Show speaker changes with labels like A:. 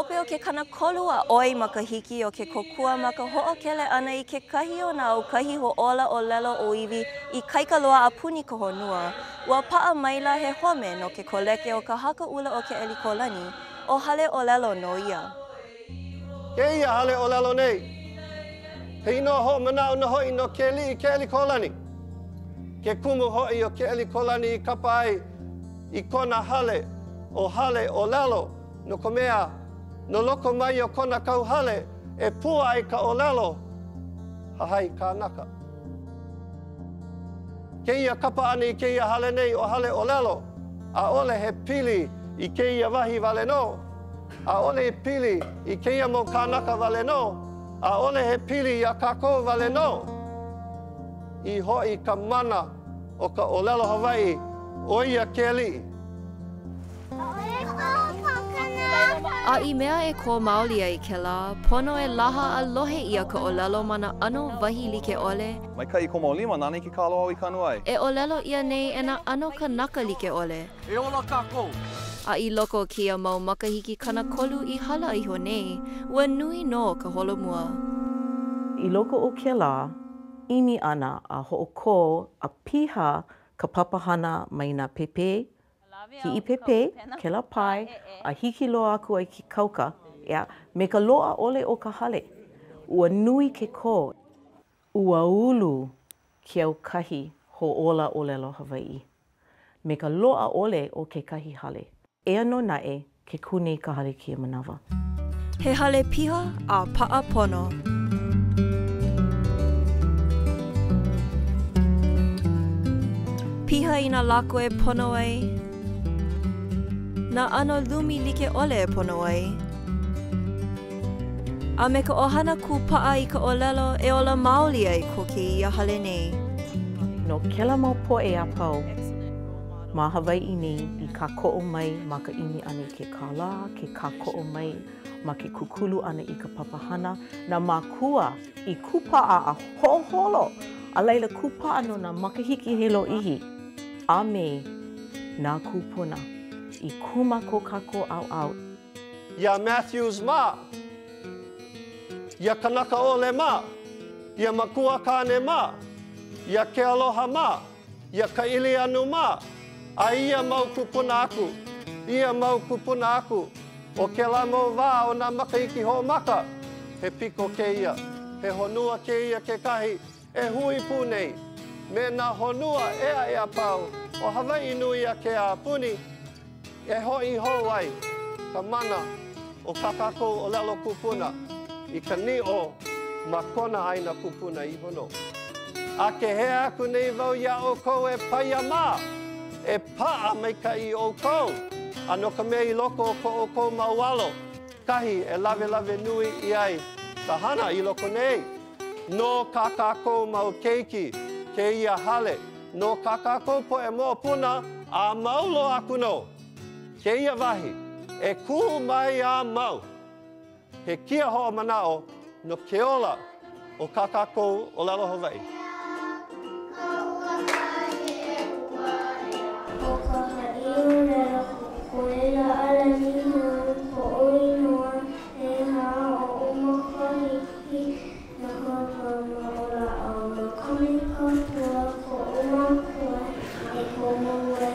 A: hope o ke 30 a ʻoi makahiki o ke kōkua ma ka hoʻokele ʻana i kekahi o nā aukahi hoʻōla ʻōlelo ʻōiwi ikaika loa a puni ka honua, ua paʻa maila he home no ke koleke o Ka Haka ʻUla o Keʻelikōlani, ʻo Hale ʻŌlelo nō ia.
B: Kēia hale ʻōlelo nei, he inoa hoʻomanaʻo nō hoʻi no ke aliʻi Keʻelikōlani, ke kumu hoʻi o Keʻelikōlani i kapa ai i kona hale ʻo Hale ʻŌlelo, no ka mea, no loko mai o kona kauhale e pua ai ka ʻōlelo hahai kānaka. Kēia kapa ʻana i kēia hale nei ʻo Hale ʻŌlelo, ʻaʻole he pili i kēia wahi wale nō, ʻaʻole i pili i kēia mau kānaka wale nō, ʻaʻole he pili iā kākou wale nō. I hoʻi ka mana o ka ʻōlelo Hawaiʻi, ʻo ia ke aliʻi.
A: A i mea e kō maoli ai kēlā, pono e laha a lohe ʻia ka ʻōlelo ma nā ʻano wahi like ʻole.
C: Maikaʻi ko mau lima nāna i ke kalo āu i kanu ai.
A: E ʻōlelo ʻia nei e nā ʻano kanaka like ʻole.
D: E ola kākou!
A: A i loko o kēia mau makahiki 30 i hala iho nei, ua nui nō ka holomua.
E: I loko o kēlā ʻimi ʻana a hoʻokō a piha ka papahana mai nā pēpē, kiʻi pēpē, kēlā pae, a hiki loa aku ai ke kauka, ʻeā, me ka loaʻa ʻole o ka hale. Ua nui ke kō. Ua ulu ke aukahi hoʻōla ʻōlelo Hawaiʻi me ka loaʻa ʻole o kekahi hale. Eia nō naʻe, ke kū nei ka hale i kēia manawa.
A: He hale piha a paʻa pono. Piha i nā lako e pono ai, nā ʻano lumi like ʻole e pono ai, a me ka ʻohana kūpaʻa i ka ʻōlelo e ola maoli ai ko kēia hale nei.
E: No kēlā mau poʻe a pau ma Hawaiʻi nei i kākoʻo mai ma ka ʻimi ʻana i ke kālā, ke kākoʻo mai ma ke kūkulu ʻana i ka papahana, nā mākua i kūpaʻa a hoʻoholo, a laila kūpaʻa no nā makahiki he lōʻihi, a me nā kūpuna i kū ma ko kākou ʻaoʻao.
B: Iā Matthews mā, iā Kanakaʻole mā, iā Makuakāne mā, iā Kealoha mā, iā Kaʻilianu mā, a ia mau kūpuna aku, ia mau kūpuna aku o kēlā mau wā o nā makahiki hoʻomaka, he piko kēia, he honua kēia kekahi e hui pū nei me nā honua ʻē aʻe a pau o Hawaiʻi nui ākea a puni, E hoʻi hou ai ka mana o kā kākou ʻōlelo kupuna i ka niʻo ma kona ʻāina kupuna iho nō. A ke hea aku nei wau iā ʻoukou e paia mā, e paʻa maikaʻi ʻoukou, a no ka mea i loko o ko ʻoukou mau alo, kahi e lawelawe nui ʻia ai ka hana i loko nei. No kā kākou mau keiki kēia hale, no kā kākou poʻe moʻopuna a mau loa aku nō kēia wahi e kū mai a mau. He kia hoʻomanaʻo no ke ola o kā kākou ʻōlelo Hawaiʻi.
F: ʻO ka haʻiʻōlelo koe lālani hou koʻu inoa ʻehā oʻu makahiki no ka pama o lāʻau makani ka pua koʻu makua e komo ai.